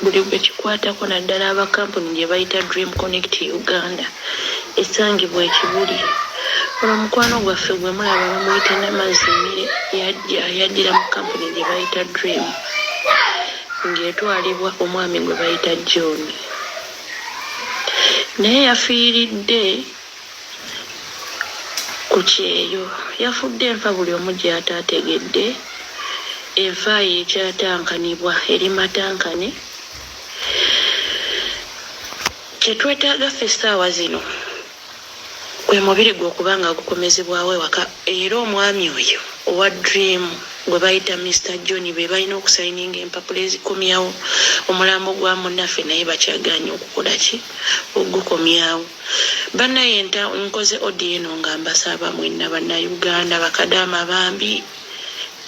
Buli gwe kikwatako naddala aba kkampuni gye bayita Dream Connect Uganda esangibwa e Kibuli. Ono mukwano gwaffe gwe mulaba bamuyita Namazzi Mmire yajja yajjira mu kkampuni gye bayita Dream ng'etwalibwa omwami gwe bayita John. Naye yafiiridde ku kyeyo. Yafudde enfa buli omu gy'ataategedde. Enfa ye ekyatankanibwa eri matankane. Kye twetaaga ffe essaawa zino gwe mubiri gwe okuba nga gukomezebwawo ewaka era omwami oyo owa Dream gwe bayita Mister John be balina okusayininga empapula ezikomyawo omulambo gwa munnaffe naye bakyagaanyi okukola ki? Okugukomyawo. Banaye nta nkoze audio eno nga mbasaba mwenna bana Uganda bakadaama bambi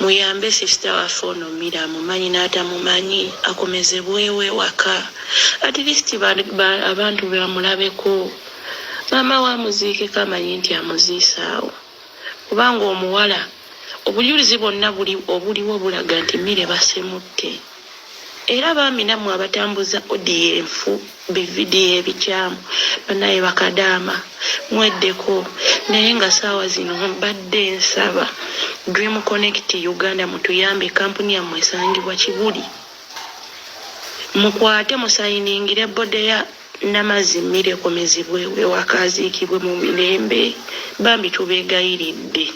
muyambe sister waffe ono Mira amumanyi n'atamumanyi akomezebwewo ewaka at least ba, ba, abantu bamulabeko maama we amuziikeko amanyi nti amuziise awo kubanga omuwala obujulizi bwonna buli obuliwo bulaga nti Mire basemutte. Era bambi namwe abatambuza audio enfu bi video ebikyamu banaye bakadaama mweddeko naye nga saawa zino mbadde nsaba dream connect Uganda mutuyambe kampuni yammwe esangibwa kibuli mukwate musayiningire body ya Namazzi Mmire ekomezebwewo ewaka aziikibwe mu mirembe bambi tubegayiridde.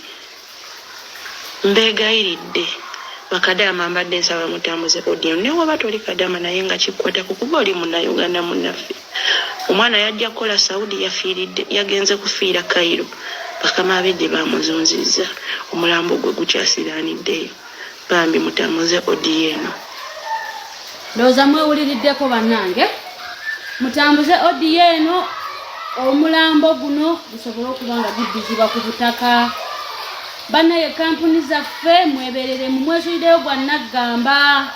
Mbegayiridde bakadaama mbadde nsaba mutambuze audio newoba toli kadaama naye nga kikkwatako kuba oli munauganda munaffe omwana yajja kukola saudi yafiiridde yagenze kufiira Cairo bakama be gyebamuzunzizza omulambo gwe gukyasiraaniddeyo bambi mutambuze audio eno. Ndowooza mwewuliriddeko bannange, mutambuze odiyo eno omulambo guno gusobole okuba nga guddizibwa ku butaka. Bannaye kampuni zaffe mwebereremu, mwesulideyo gwa naggamba.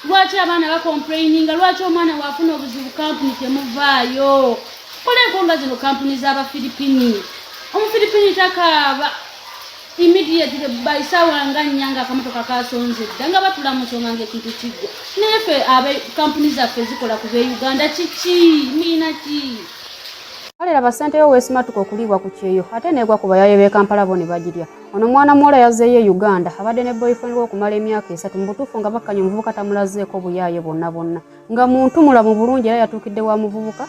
Lwaki abaana bakomplaininga? Lwaki omwana waafuna obuzibu kampuni temuvaayo? Kola enkonga zino kampuni z'Abafiripini. Omufiripini takaaba. Immediately by sawa nga nnya nga akamotoka kasonze dda nga batula mu nsonga ng'ekintu kiggwa. Naye ffe abe kampuni zaffe zikola ku b'e Uganda kiki? Mulina ki? Kale laba ssente yo weesimatuka okuliibwa ku kyeyo ate neegwa ku bayaaye b'e Kampala bo ne bagirya. Ono mwana muwala yazzeeyo e Uganda abadde ne boyfriend we okumala emyaka esatu mu butuufu nga bakkanya omuvubuka tamulazeeko buyaaye bwonna bwonna nga muntu mulamu bulungi era yatuukidde wa muvubuka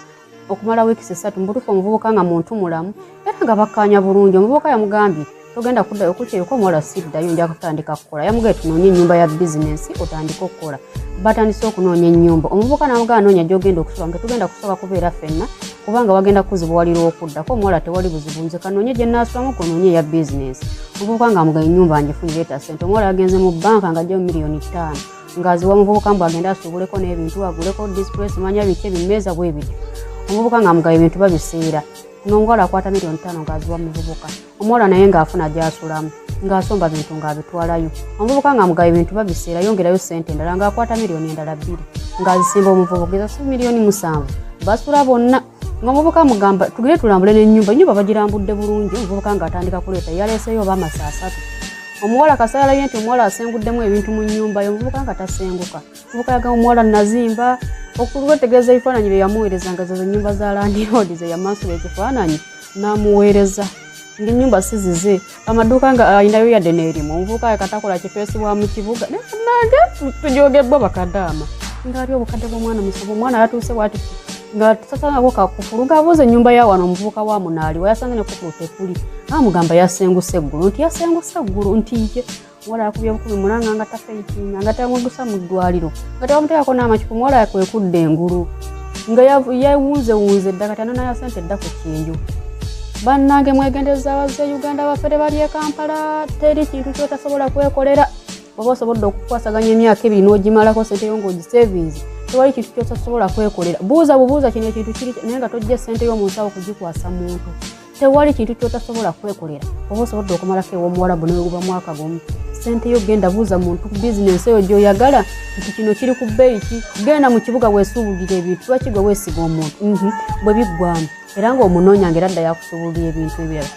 okumala wiikisi ssatu. Mu butuufu omuvubuka nga muntu mulamu era nga bakkaanya bulungi. Omuvubuka yamugambye togenda kuddayo kukyeyoko omuwala siddayo nja kutandika kukola. Yamugambye tunoonye ennyumba ya bizinensi otandike okukola. Batandise okunoonya ennyumba. Omuvubuka n'amugamba noonya gy'ogenda okusula nga tugenda kusooka kubeera ffenna kubanga wagenda kuzibuwalira okuddako. Omuwala tewali buzibu nze kanoonye gye nnaasulamu konoonye eya bizinensi. Omuvubuka ng'amugamba ennyumba ngifunye leeta ssente. Omuwala yagenze mu bbanka ng'aggyayo miliyoni ttaano ng'aziwa muvubuka mbu agende asuubuleko n'ebintu aguleko display simanya biki ebimmeeza bwe bityo. Omuvubuka ng'amugaba ebintu babiseera. N'omuwala akwata miliyoni ttaano ng'aziwa muvubuka. Omuwala naye ng'afuna gy'asulamu ng'asomba bintu ng'abitwalayo. Omuvubuka ng'amugaba ebintu babiseera yongerayo ssente endala ng'akwata miliyoni endala bbiri ng'azisimba omuvubuka ezo si miliyoni musanvu basula bonna. Ng'omuvubuka amugamba tugende tulambule n'ennyumba, ennyumba bagirambudde bulungi. Omuvubuka ng'atandika kuleeta yaleeseeyo oba amasa asatu. Omuwala kasita yalabye nti omuwala asenguddemu ebintu mu nnyumba ye, omuvubuka nga tasenguka. Omuvubuka yagamba omuwala nazimba okwetegereza ebifaananyi bye yamuweereza nga zezo nnyumba za landiroodi ze yamansula ekifaananyi n'amuweereza ng'ennyumba si zize, amaduuka nga alinayo yadde n'erimu. Omuvubuka katakola kifeesi wa mu kibuga naye bannange tujogebbwa bakadaama ng'ali obukadde bw'omwana musobo. Omwana yatuuse bwati nga tasangako kakufulu ng'abuuza ennyumba ya wano omuvubuka wa munaali wayasanze ne kufulu tekuli amugamba yasenguse eggulu nti yasenguse eggulu nti ye omuwala yakubye bukubi mulanga nga tafeitinga nga tebamudusa mu ddwaliro nga tebamuteekako n'amacupa omuwala kwekudda engulu nga yewunzewunze dda kati anona ya sente dda ku kyeyo. Bannange mwegendereza abazze Uganda bafere bali e Kampala teri kintu kyotasobola kwekolera. Oba osobodde okukwasaganya emyaka ebiri n'ogimalako sente yo ng'ogisevinze tewali kintu kyotasobola kwekolera. Buuza bubuuza kino ekintu kiri naye nga tojja sente yo mu nsawo kugikwasa muntu. Tewali kintu kyotasobola kwekolera. Oba osobodde okumalako ew'omuwarabu ne guba mwaka gumu sente yo genda buuza muntu ku bizinensi eyo gy'oyagala nti kino kiri ku bbeeyi ki, genda mu kibuga weesuubulira ebintu. Lwaki gwe weesiga omuntu? Bwe biggwamu era ng'omunoonya ng'era dda yakusuubulira ebintu ebirala.